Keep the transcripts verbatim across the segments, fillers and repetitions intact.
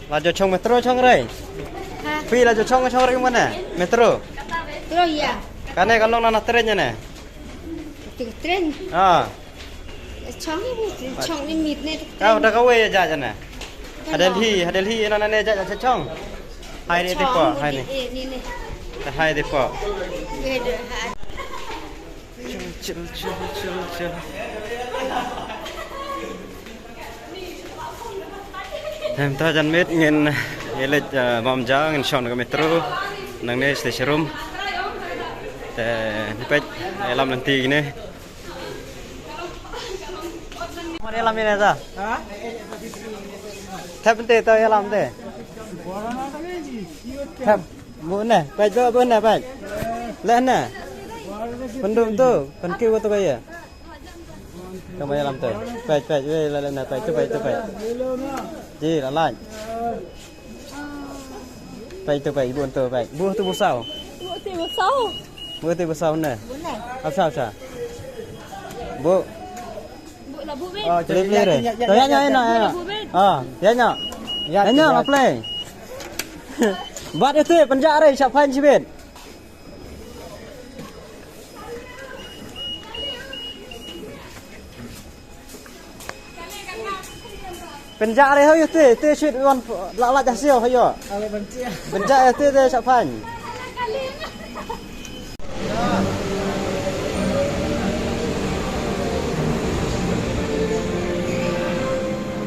La ju chong metro chong rei. Ha? Phi la ju chong chong rei mane? Metro. Metro ya. Kane ka long na na train ne? Tik train. Ah. Chong ni, chong ni mit ne. Ka da ka wei ja ja ne. Ha Delhi, ha Delhi na na ne ja ja chong. Hai ni te po, hai ni. Ni ni. Hai te po. Wei de ha. Chill, chill, chill, chill, chill. Hem, ta jan miet ngin, ngin leit, eh, bam ja, ngin shon ka metro. Nangne station room. Te peit, eh, lam nanti gini. Mar ïalam ïa ne ta. Ha? Thep te, ta ïalam te. Thep. Bu ne, peit, bu, bu ne, peit. Le ne. Pyndum tu, pynkiw tu ka ïa. Ka ma ïalam tu. Peit, peit, wei, le, le ne, peit tu, peit tu, peit. Ji, la lait. Peit tu, peit, bu tu, peit. Bu tu bu saw. Bu tu bu saw. Bu tu bu saw ne. Bu ne. Ap sa, ap sa. Bu. Bu la bu bit. Oh, play, play re. Ya, ya, ya, ya, ya. Ah, ya nya. Ya, ya nya, ya. La play. Bat itu, pynjah re, shah phan shibit. Pynjah re ho ïa te, te shit wan la la jah sio ho ïa. Pynjah ïa te te shah phan.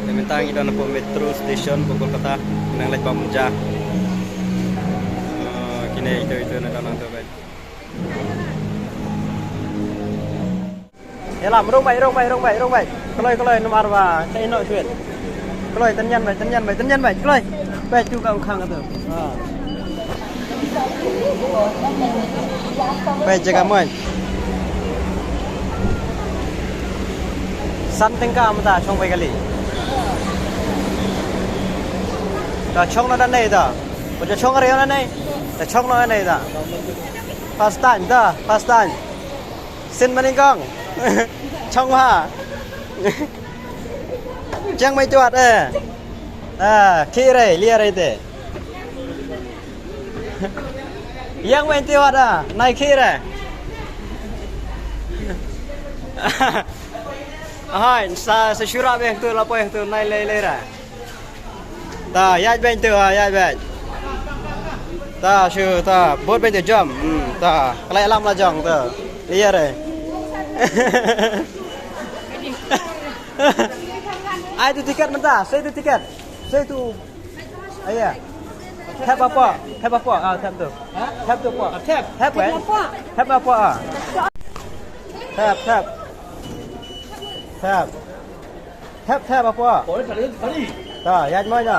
Te mynta ngi don hapoh metro station hapoh Kolkata, nang leit bam ja. Oh, kine ito ito na don nang to bai. Ïalam, rung beit, rung beit, rung beit, rung beit. Kloi, kloi, namar ba ka ino shuit. Kloi, tynñian beit, tynñian beit, tynñian beit, kloi. Beit tu ka ong khang tu. Ha. Beit jaka mon. San tyngka mynta shong beit kali. Ta shong na da nei ta. Ba shong re na nei. Ta shong na nei ta. First time ta, first time. Sin maning kong. Chong ha. Chang mai tuat eh. Ah, khi re, lia re te. Yang mai tuat ah, nai khi re. Hai, sa, sa shura beh tu, la poi tu, nai lei lei ra. Ta, ïaid beiñ tu, ha, ïaid beiñ. Ta, shu, ta, bud beiñ tu jam. Hmm, ta, ka la ïalam la jong tu. Ïa re. Ai tu tiket mynta, sei tu tiket. Sei tu. Ai ya. Thep apa? Thep apa? Ah, thep tu. Thep tu apa? Thep. Thep, eh? Thep apa? Ah. Thep, thep. Thep. Thep, thep, apa? পরে তাড়াতাড়ি। Ta, ïaid mo ïa.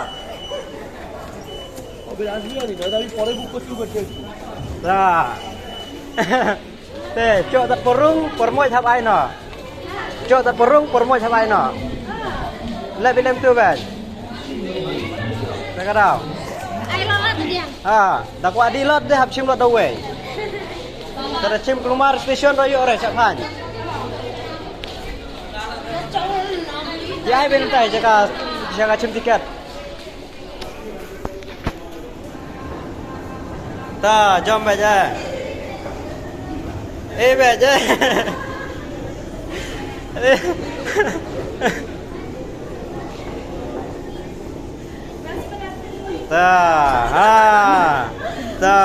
ওকে, আসবি না, দাদা, আমি পরে বুক করতে করতে। Ta. Te, chok tat pyrung, pyrmoit hap ai no. Chok tat pyrung, pyrmoit hap ai no. Lep ilem tu ben. Te ka daw. Ai lo tu dia. Ha, da kwah di lot de hap chim lot da wei. Te da chim Kulmar station da ïoh re shah phan. Ïa ai ben tai jaka, jaka chim tiket. Ta, jom beit eh. Eh, beit eh. Ta, ha. Ta.